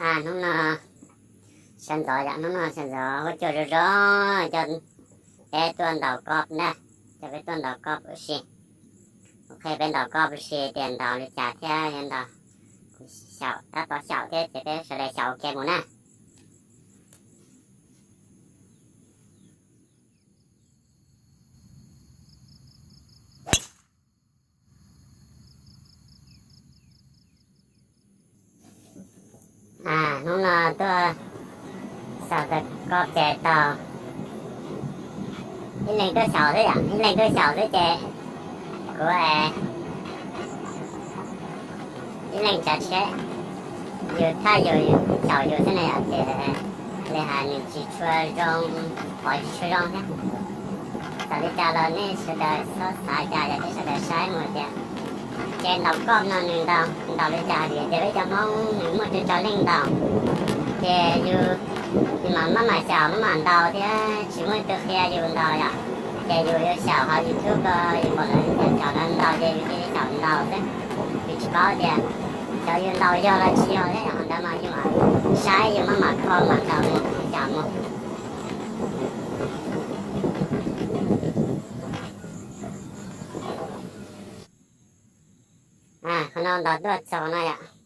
Hnub no sawv ntxov yom, hnub no sawv ntxov huab cua zoo zoo, coj peb tuaj ntaus koj na, coj peb tuaj ntaus koj ua si. Ok, peb ntaus koj ua si tias ntaus li cas thiab yuav ntaus, xyaum tab tom xyaum thiab ces peb sawv daws xyaum ua ke mus na. Hnub no tuaj xyaum ntawm koj ces tau ib leeg tuaj xyaum xwb yom, ib leeg tuaj xyaum xwb ces kuv ib leeg tsav tsheb, yus thaj yus xyaum yus xwb na yom, ces li hais nws tsis tshua zoo, pom tsis tshua zoo thiab. Txawm li cas los nej sawv daws txhob xav cas, yog nej sawv daws saib mus tias ces ntaus koj no nws ntaus, ntaus li cas vim tias peb cov Hmoob nws muaj tsawg tsawg leej ntaus, ces yus, yus mam maj mam xyaum maj mam ntaus thiab tsis muaj tus qhia yus ntaus yom. Ces yus yuav xyaum hauv YouTube ko, yus pom lawv cov no ntaus ces yus cia li xyaum ntaus xwb. Yus tsis paub tias xyov yus ntaus yog los tsis yog thiab, yog ntawd mas yus mam saib yus maj mam kho mam ntaus mus xyaum mus. Qhov no ntaus tuaj txog no yom.